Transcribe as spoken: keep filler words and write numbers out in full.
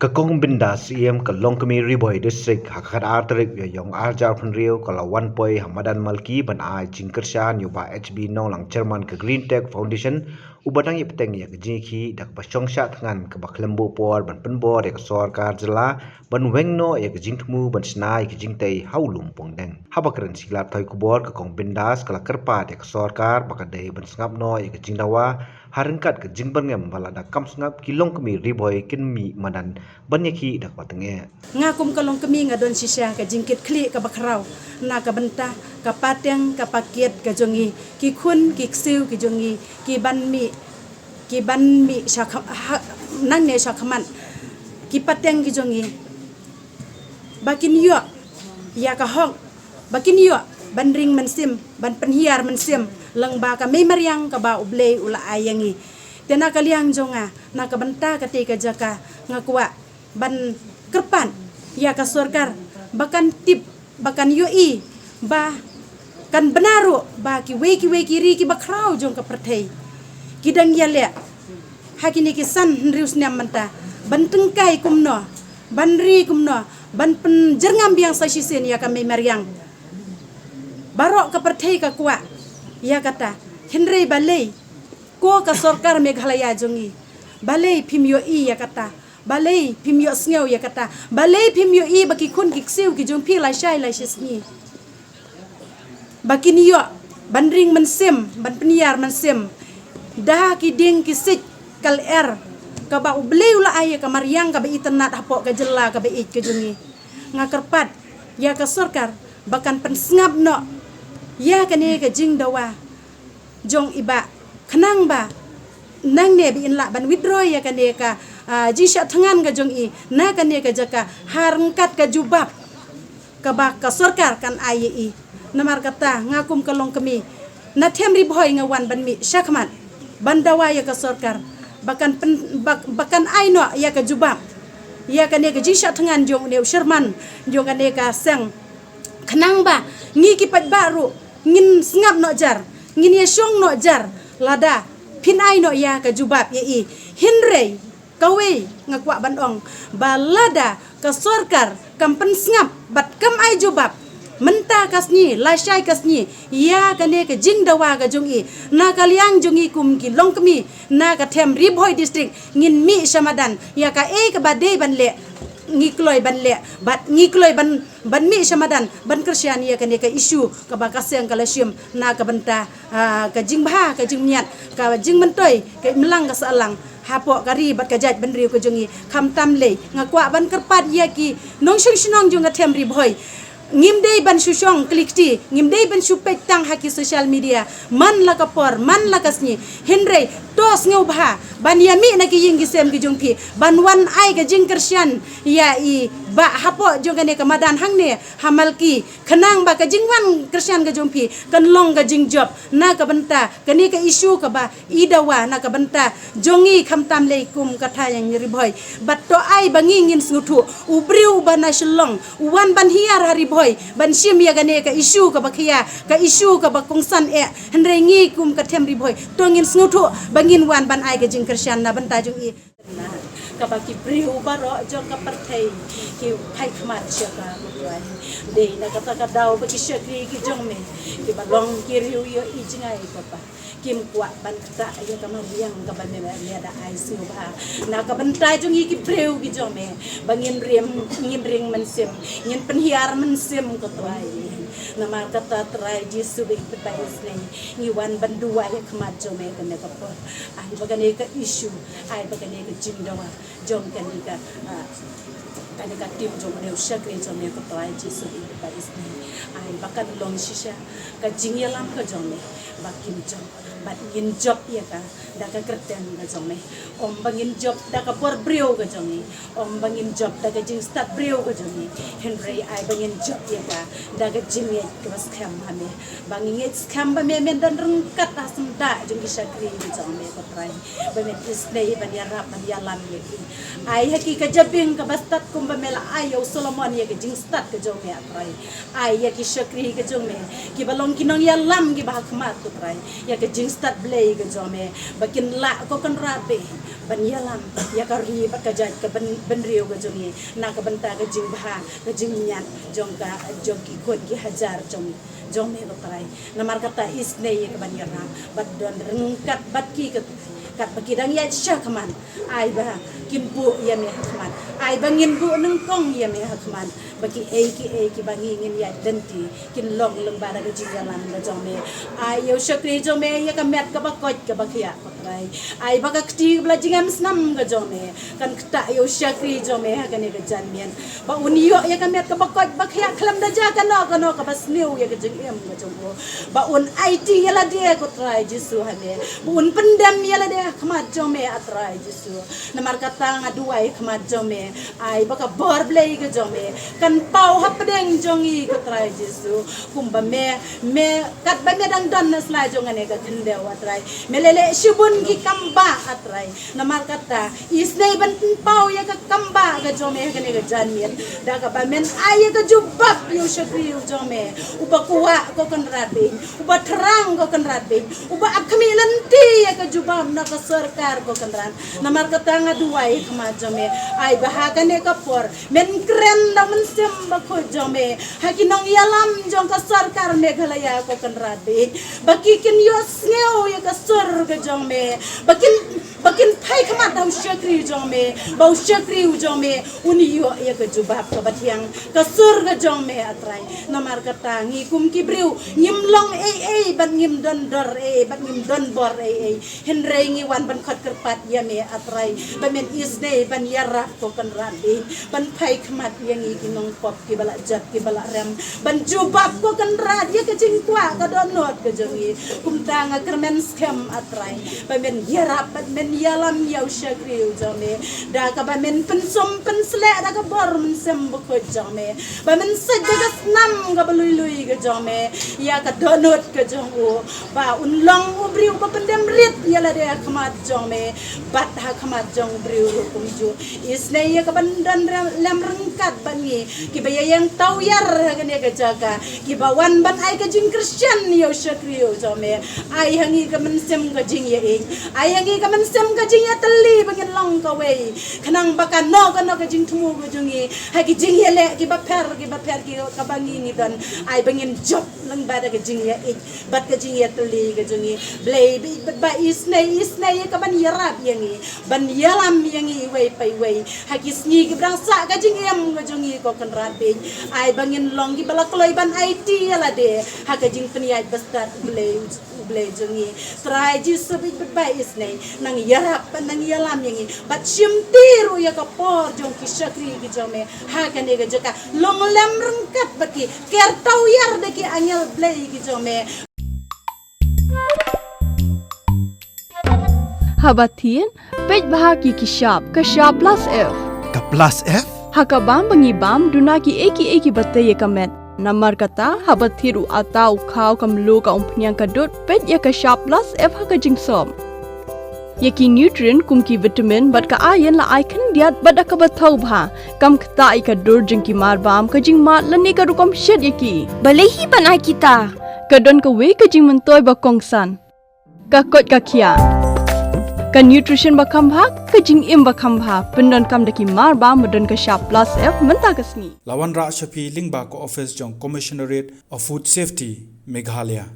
Ka Kong Bindas Syiem ka Longkmie Ri Bhoi District ha ka khatar tarik Ïaïong arhajar phew hynriew ka la wan poi ha madan Malki ban ai jingkyrshan ïa u Bah H B Nonglang, Chairman ka Green Tech Foundation, uba dang ïa bteng ïa ka jingïakhih da kaba shong shah thngan kaba khlem buh por ban pynbor ïa ka sorkar jylla ban weng noh ïa ka jingthmu ban shna ïa ka jingtei ha u lum pongdeng. Haba kren sha ki lad pathai khubor, ka Kong Bindas ka la kyrpad ïa ka sorkar ba ka dei ban sngap noh ïa ka jingdawa ha ryngkat ka jingbyrngem ba lada kam sngap, ki Longkmie Ri Bhoi kin mih madan ban ïakhih da kaba tyngeh. Nga kum ka Longkmie nga don shisha ka jingkitkhlieh kaba khraw na ka bynta ka pateng ka pakit ka jong ngi, ki khun ki ksiew ki jong ngi, ki ban mih, ki ban mih sha kha-, ha, nangne sha khmat, ki pateng ki jong ngi, ba kin ïoh ïa ka hok, ba kin ïoh ban ring mynsiem, ban pynhiar mynsiem lyngba ka mei mariang kaba U Blei u la ai ïa ngi. Te na ka liang jong nga, na ka bynta kata ka jaka, nga kwah ban kyrpad ïa ka sorkar ba kan tip, ba kan ïohi, ba kan bna ruh ba kiwei kiwei ki ri kiba khraw jong ka pyrthei ki dang ïaleh ha kine ki san hynriew snem mynta ban tyngkai kumno, ban ri kumno, ban pynjyrngam biang sa shisien ïa ka mei mariang. Baroh ka pyrthei ka kwah ïa kata. Hynrei balei ko ka sorkar Meghalaya jong ngi, balei phim ïohi ïa kata, balei phim ïohsngew ïa kata, balei phim ïohi ba ki khun ki ksiew ki jong phi lashai lashisngi ba kin ïoh ban ring mynsiem, ban pynhiar mynsiem da ki dieng ki siej ka lyer kaba U Blei u la ai ïa ka mariang kaba itynnad hapoh ka jylla kaba ïeit ka jong ngi. Nga kyrpad ïa ka sorkar ba kan pynsngap noh ïa kane ka jingdawa jong i Bah, khnang ba nangne ba in lah ban withdraw ïa kane ka, ah, jingshah thngan ka jong i na kane ka jaka ha ryngkat ka jubab kaba ka sorkar kan ai ïa i. Namar kata nga kum ka Longkmie na them Ri Bhoi nga wan ban mih sha khmat ban dawa ïa ka sorkar ba kan pyn-, ba, ba kan ai noh ïa ka jubab ïa kane ka jingshah thngan jong une u chairman jong kane ka seng, khnang ba ngi ki paidbah ruh ngin sngap noh jar, ngin ïashong noh jar lada phin ai noh ïa ka jubab ïa i. Hynrei kawei nga kwah ban ong ba lada ka sorkar kam pynsngap bad kam ai jubab mynta ka sngi, lashai ka sngi, ïa kane ka jingdawa ka jong i, na ka liang jong i kum ki Longkmie na ka them Ri Bhoi District, ngin mih sha madan ïa kaei kaba dei ban leh, ngi kloi ban leh bad ngi kloi ban, ban mih sha madan ban kyrshan ïa kane ka issue kaba ka seng ka la shim na ka bynta, ah, ka jingbha, ka jingmyniat, ka jingmyntoi ka imlang ka sahlang hapoh ka ri bad ka jaitbynriew ka jong i. Khamtam lei nga kwah ban kyrpad ïa ki nongshong shnong jong ka them Ri Bhoi, ngim dei ban shu shong kli kti, ngim dei ban shu peit tang ha ki social media man la ka por, man la ka sngi. Hynrei to sngewbha ban ïa mih na ki ïing ki sem ki jong phi ban wan ai ka jingkyrshan ïa i Bah hapoh jong kane ka madan hangne ha Malki, khnang ba ka jingwan kyrshan ka jong phi kan long ka jingjop na ka bynta kane ka issue kaba i dawa na ka bynta jong i, khamtam lei kum ka thaiñ Ri Bhoi. Bad to ai ba ngi ngin sngewthuh, u briew uba na Shillong u wan ban hiar ha Ri Bhoi ban shim ïa kane ka issue kaba khia, ka issue kaba kongsan eh, hynrei ngi kum ka them Ri Bhoi to ngin sngewthuh ba ngin wan ban ai ka jingkyrshan na bynta jong i. Kaba ki briew baroh jong ka pyrthei ki phai khmat sha ka, ko Trai. Dei na kata ka daw ba ki shakri ki jong me kiba long ki riew ïohi jngai, Papa, kim kwah ban ktah ïa ka mariang kaba me, me da ai sngewbha na ka bynta jong ngi ki briew ki jong me, ba ngin rim, ngin ring mynsiem, ngin pynhiar mynsiem, ko Trai. Namar kata, Trai Jisu ba i tip ba isnei, ngi wan ban duwai ha khmat jong me kane ka por. Ai ba kane ka issue, ai ba kane ka jingdawa jong kane ka, ah, kane ka team jong une u shakri jong me, ko Trai Jisu ba i tip ba isnei, ai ba kan long shisha ka jingïalam ka jong me ba kin jop, bad ngin jop ïa ka da ka kyrteng ka jong me. Ym ba ngin jop da ka bor briew ka jong ngi, ym ba ngin jop da ka jingstad briew ka jong ngi, hynrei ai ba ngin jop ïa ka da ka jingngeit kaba skhem ha me. Ba ngin ngeit skhem ba me men don ryngkat ha syndah jong ki shakri ki jong me, ko Trai, ba men isnei ban ïarap ban ïalam ïa ki. Ai ha ki ka jabieng kaba stad kumba me la ai ïa u Solomon ïa ka jingstad ka jong me, ko Trai. Ai ïa ki shakri ki jong me kiba long ki nongïalam kiba ha khmat, ko Trai, ïa ka jing Tad Blei ka jong me, ba kin lah ko Kynrad Blei ban ïalam ïa ka ri bad ka jait ka byn-, bynriew ka jong ngi na ka bynta ka jingbha ka jingmiat jong ka, jong ki khun ki hajar jong, jong me ko Trai. Namar kata isynei ïa ka ban ïarap bad don ryngkat bad ki ka, katba ki dang ïaid shakhmat. Ai ba kin buh ïa me ha khmat. Ai ba ngin buh nyngkong ïa me ha khmat. Ba kiei kiei kiba ngi ngin ïaid lynti kin long lyngba da ka jingïalam ka jong me. Ai ïa u shakri jong me ïa ka met kaba koit kaba khiah ko Trai. Ai ba ka kti ba la jingem snam ka jong me kan ktah ïa u shakri jong me ha kane ka janmiet. Ba un ïoh ïa ka met kaba koit ba khiah khlem da jia kano kano kaba sniew ïa ka jingim ka jong u. Ba un aiti ïa lade ko Trai Jisu ha me. Ba un pyndem ïa lade ha khmat jong me a Trai Jisu. Namar kata nga duwai ha khmat jong me. Ai ba ka bor Blei ka jong me kan paw hapdeng jong ngi ko Trai Jisu. Kumba me, me katba me dang don na sla jong kane ka khyndew a Trai. Me la leh shibun ki kam ba a Trai. Namar kata isynei ban pynpaw ïa ka kam ba ka jong me ha kane ka janmiet. Da kaba men ai ïa ka jubab ïa u shakri u jong me. Uba kwah ko Kynrad Blei. Uba thrang ko Kynrad Blei. Uba ap khmih lynti ïa ka jubab na ka sorkar ko Kynrad. Namar kata nga duwai ha khmat jong me. Ai ba ha kane ka por men kren da u Mynsiem Bakhuid jong me ha ki nongïalam jong ka sorkar Meghalaya ko Kynrad Blei. Ba ki kin ïohsngew ïa ka sur ka jong me. Ba kin, ba kin phai khmat ha u shakri jong me. Ba u shakri u jong me un ïoh ïa ka jubab kaba thiang. Ka sur ka jong me a Trai. Namar kata ngi kum ki briew ngim long ei ei bad ngim don dor ei ei bad ngim don bor ei ei. Hynrei ngi wan ban khot kyrpad ïa me a Trai. Ba men isynei ban ïarap ko Kynrad Blei. Ban phai khmat ïa ngi ki nongpop kiba la jot kiba la rem. Ban jubab ko Kynrad ïa ka jingkwah ka dohnud ka jong ngi. Kumta nga kyrmen skhem a Trai. Ba men ïarap bad men ïalam ïa u shakri u jong me. Da kaba men pynsum pynsleh da ka bor Mynsiem Bakhuid jong me. Ba men sait da ka snam kaba lui lui ka jong me. Ïa ka dohnud ka jong u. Ba un long u briew ba pyndem rit ïa lade ha khmat jong me. Bad ha khmat jong u briew ruh kumjuh. Isynei ïa ka ban don lem ryngkat bad ngi. Kiba ïa ïeng tawiar ha kane ka jaka. Kiba wan ban ai ka jingkyrshan ïa u shakri u jong me. Ai ha ngi ka mynsiem ka jingïeit. Ai ha ngi ka mynsiem ka jingïatylli ba ngin long kawei. Khnang ba kano kano ka jingthmu ka jong ngi. Ha ki jingïaleh kiba pher kiba pher ki kaba ngi ngi don. Ai ba ngin jop lyngba da ka jingïeit. Bad ka jingïatylli ka jong ngi. Blei bad ba isynei isynei ïa ka ban ïarap ïa ngi. Ban ïalam ïa ngi iwei pa iwei. Ha ki sngi kiba dang sah ka jingim ka jong ngi ko Kynrad Blei. Ai ba ngin long kiba la kloi ban aiti ïa lade. Ha ka jingpynïaid bastad u Blei u Blei jong ngi. Trai Jisu bad ba isynei. Nang ïarap bad nang ïalam ïa ngi. Bad shimti ruh ïa ka por jong ki shakri ki jong me. Ha kane ka jaka. Long lem ryngkat bad ki. Ker tawiar da ki angel Blei ki jong me. Haba thied, peit bha ki ki shap, ka shap plus F. Ka plus F? Ha ka bam ba ngi bam, duna ki ei ki ei kiba tei ïa ka met. Namar kata, haba thied u ata u khaw ka mluh ka umphniang ka dud, peit ïa ka shap plus F ha ka jingsop. Ïa ki nutrient kum ki vitamin bad ka iron la ai khyndiat bad da kaba thaw bha. Kam ktah ïa ka dur jong ki marbam, ka jingmad lane ka rukom shet ïa ki. Balei hi ban ai kita? Ka don kawei ka jingmyntoi ba kongsan. Ka koit ka khiah. Ka nutrition ba kham bha, ka jingim ba kham bha. Pyndonkam da ki marbam ba don ka shap plus F mynta ka sngi. La wanrah sha phi lyngba ka office jong Commissionerate of Food Safety, Meghalaya.